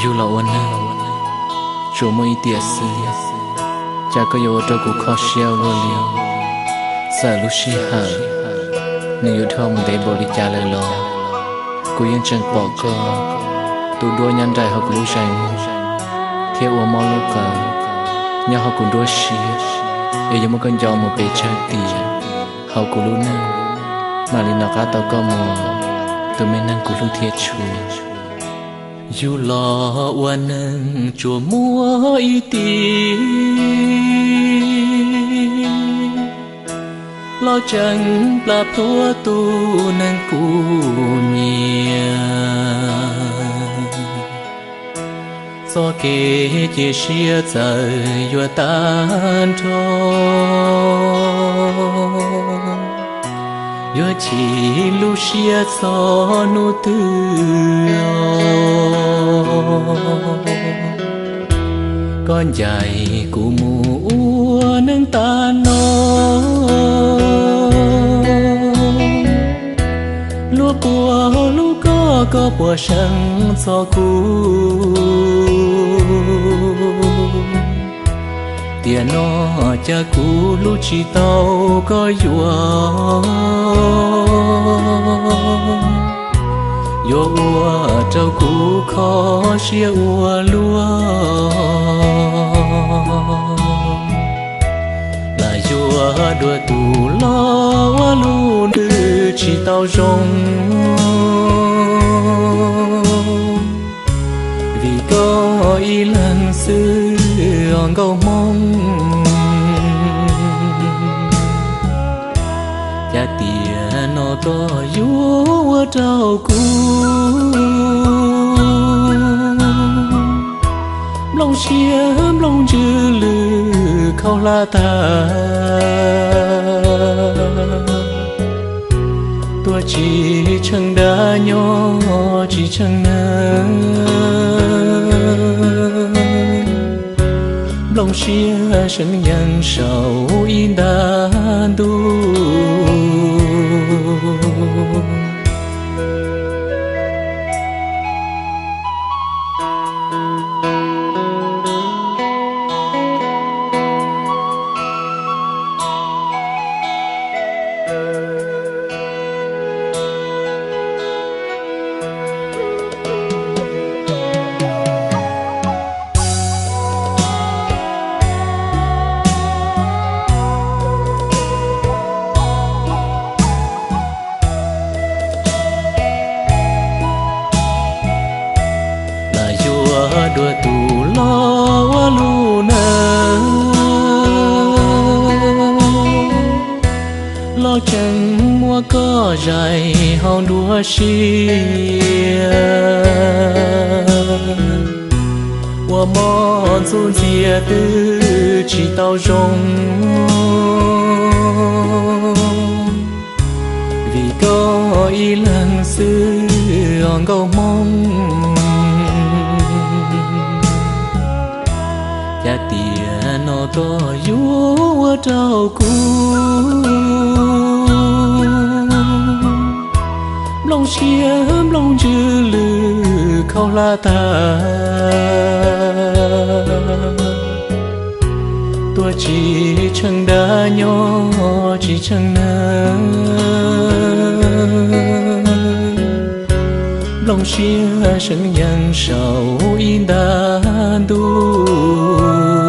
Yug los ua neeg, tsuas muaj ib tiam xwb, cas koj yuav ua rau kuv kho siab ua luaj li. Txawm lub sij hawm nws yuav dhau mus ntev npaum li cas lawm los, kuv yeej tseem pom koj tu duab nyob nraim hauv kuv lub zeem muag, thiab ua mob lub qab nyob hauv kuv nruab siab, es yuav muab koj nco mus pes tsawg tiam hauv kuv lub neej, mam li nov qab tau koj mus tus me neeg kuv hlub thiab tshua. Yug los ua neeg tsuas muaj ib tim, los tseem plam plhuav tus neeg kuv nyiam. Txoj kev cia siab txawm yuav tag nrho, yuav chim lub siab txog hnub twg os. Koj ncaim kuv mus ua neej tas no, luag puas hlub koj, koj puas seev txog kuv. Tiam no cas kuv hlub tsis tau koj yuav, yuav ua rau kuv kho siab ua luaj. Lam yuav dua tus los ua lub nws tsis tau zoo, vim koj ib leeg xwb os nkauj hmoob. Cas tiam no koj yuav ua rau kuv nplooj siab nplooj ntsws lwj khaub hlab tag, tuag tsis tsheej dab, nyob tsis tsheej neeg, nplooj siab seev yees saum ib nta ntuj. Lam yuav dua tus los ua lub neej, los tseem muab koj zais hauv nruab siab, ua mob ntxub ntxias twb tsis tau zoo, vim koj ib leeg xwb os nkauj hmoob. Cas tiam no koj yuav ua rau kuv nplooj siab nplooj ntsws lwj khaub hlab tag, tuag tsis tsheej dab, nyob tsis tsheej neeg, nplooj siab seev yees saum ib nta ntuj.